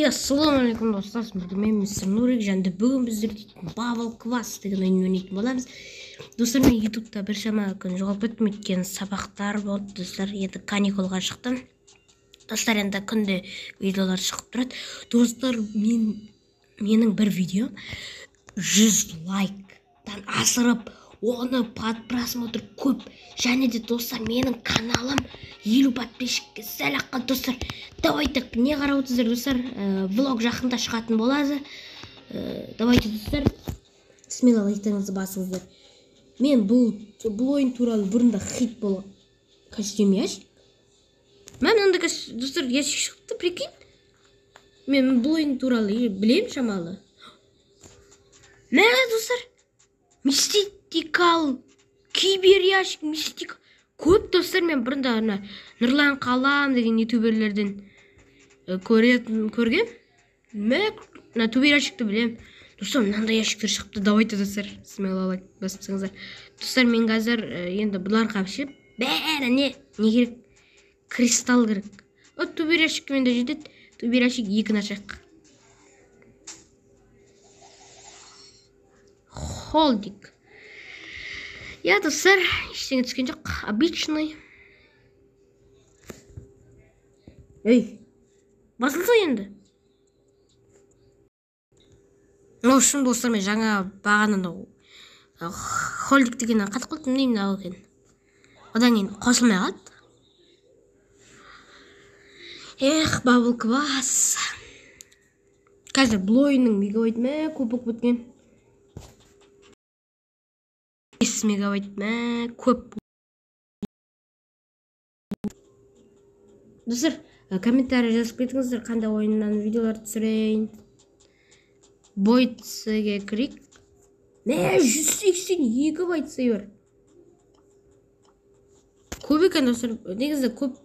Ассалаумағалейкум достар, мен мистер Нурик және бүгін біздер Bubble Quest деген ойын ойнайтын боламыз. Достар, мен YouTube'та біршама күн жоғалып кеттім, өйткені сабақтар болды, достар, енді каникулға шықтым. Достар, енді күнде видеолар шығып тұрады. Достар, менің бір видеом 100 лайктан асырып, оны под просмотр көп. Және де достар, менің каналым 50 подписчикке сәл ақ қалды, достар. Давайте, не қарап отырсыздар, достар, влог жақында шығатын болады. Давайте, достар, смело лайктарыңызды басыңыздар. Мен бұл ойын туралы бұрында хит болған. Костюм ящик. Мен мынандай достар, ящик шықты, прикинь. Мен бұл ойын туралы білемін шамалы. Мә, достар, мистикал, кибер ящик, мистик. Көп достар, мен бұрында ана Нұрлан Қалам деген ютуберлерден көргем. Мә, мына тубер ящикті білем. Достар, мынандай ящиктер шықты. Давайте, достар, смело лайк бассаңыздар. Достар, мен қазір енді бұларға вообще бәріне не керек? Кристалл керек. О, тубер ящик менде жетеді. Тубер ящик екіні ашайық. Холдик. Я, достар, ештеңе түскен жоқ. Обычный. Ей, басылса енді. В общем, достар, мен жаңа бағананы холдик дегеннен қатып қалдым, не мынау екен. Одан кейін қосылмай қалды. Эх, Bubble Quest. Қазір бұл ойынның мегабайт мә көп болып кеткен. 5 мегабайт мә көп. Достар, комментарий жазып кетіңіздер, қандай ойыннан видеолар түсірейін. Бойтсеге кірейік. Мә, 182 байт бар. Көп екен, достар. Негізі көп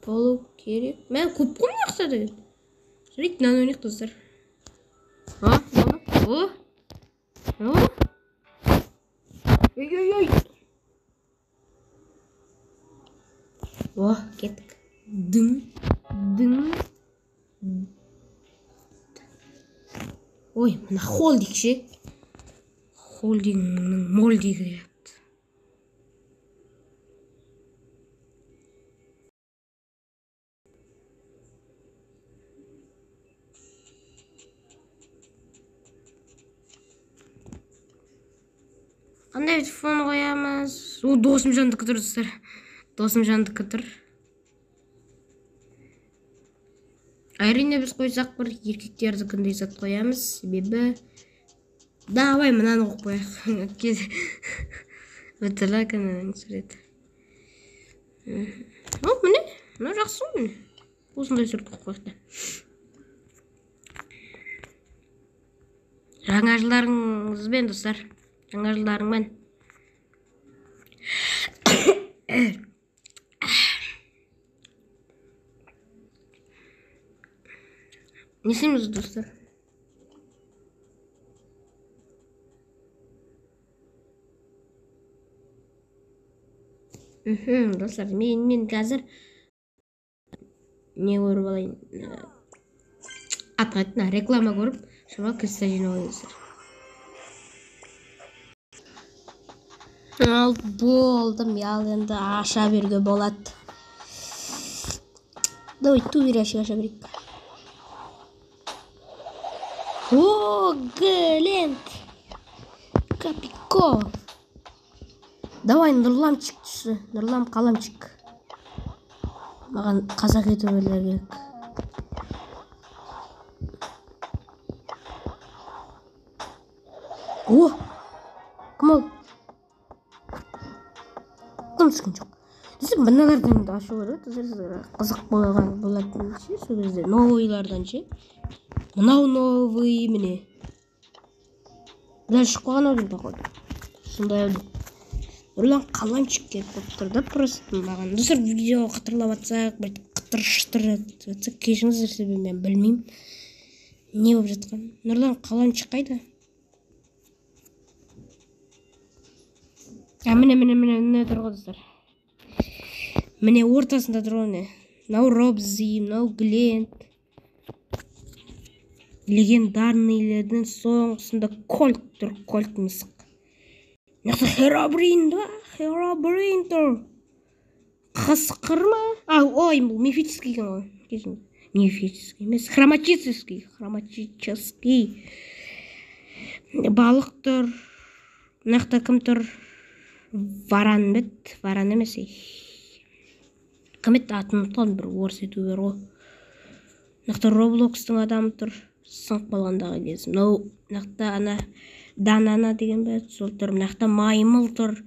болу керек. Мә, көп қой мына жақта деген. Жарайды, мынаны ойнайық, достар. О, о, о. Ой, ой, ой. О, кеттік. Дың, дың. Ой, мына холдик ше. Холдингнің молдигі. Қандай фон қоямыз? О, досым жандікі тұр, достар. Досым жандікі тұр. Әрине, біз қойсақ бір еркектердікіндей зат қоямыз. Себебі давай мынаны қойып қояйық. Өтірік ананың суреті. О, міне, мынау жақсы ғой, міне. Осындай сурет қойып қояйық та. Жаңа жылдарыңызбен, достар. Жаңа жылдарыңмен. Не істейміз, достар? Достар, мен қазір не көріп алайын? Атқайтын реклама көріп, шамалы кристалл жинап алайын, достар. Ал болдым, ал енді аша беруге болады. Давай, тубер ящик аша берейік. О, Глент! Капико! Давай, Нұрланчик түсі. Нұрлан Қаламчик. Маған қазақ ютуберлер керек. О! Кім ол? Кім түскен жоқ. Десе, мыналардан да ашу керек. Қызық болған болатын ше, сол кезде новыйлардан ше. Мынау новый міне. Бұлар шығып қалған ау деймін, походу. Сондай ау деймін. Нұрлан Қаламчик керек болып тұр да, просто маған. Достар, видео қытырлап жатсақ, бір қытыр-шытыр етіп жатсақ, кешіріңіздер, себебі мен білмеймін не болып жатқанын. Нұрлан Қаламчик қайда? А, міне, міне, міне, міне тұр ғой, достар. Міне ортасында тұр ғой, міне. Мынау Робзи, мынау Глент. Легендарныйлердің соңғысында Кольт тұр, Кольт мысық. Мына жақта Херобрин ба? Херобрин тұр. Қасқыр ма? А, ой, бұл мифический екен ғой. Кешіріңіз. Мифический емес, хроматический, хроматический. Балық тұр. Мына жақта кім тұр? Варан ба еді? Варан емес, ей. Кім еді, атын ұмытып қалдым, бір орыс ютубер ғой. Мына жақта Роблокстың адамы тұр. Сынып қалғандағы кезі. Мынау мына жақта ана Данана деген бе, сол тұр. Мына жақта маймыл тұр.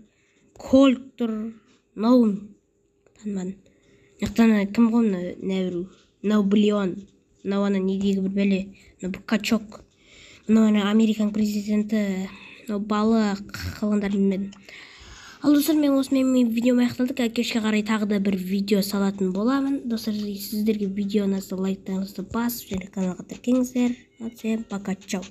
Кольт тұр. Мынау танымадым. Мына жақта ана кім ғой, мына нәбіреу. Мынау Блион. Мынау ана недегі бір бәле. Мынау бір качок. Мынау ана Американың президенті. Мынау балық, қалғандарын білмедім. Ал, достар, мен осымен мен видеом аяқталды. Кешке қарай тағы да бір видео салатын боламын. Достар, сіздерге видео ұнаса, лайктарыңызды басып және каналға тіркеліңіздер. Всем пока, чао.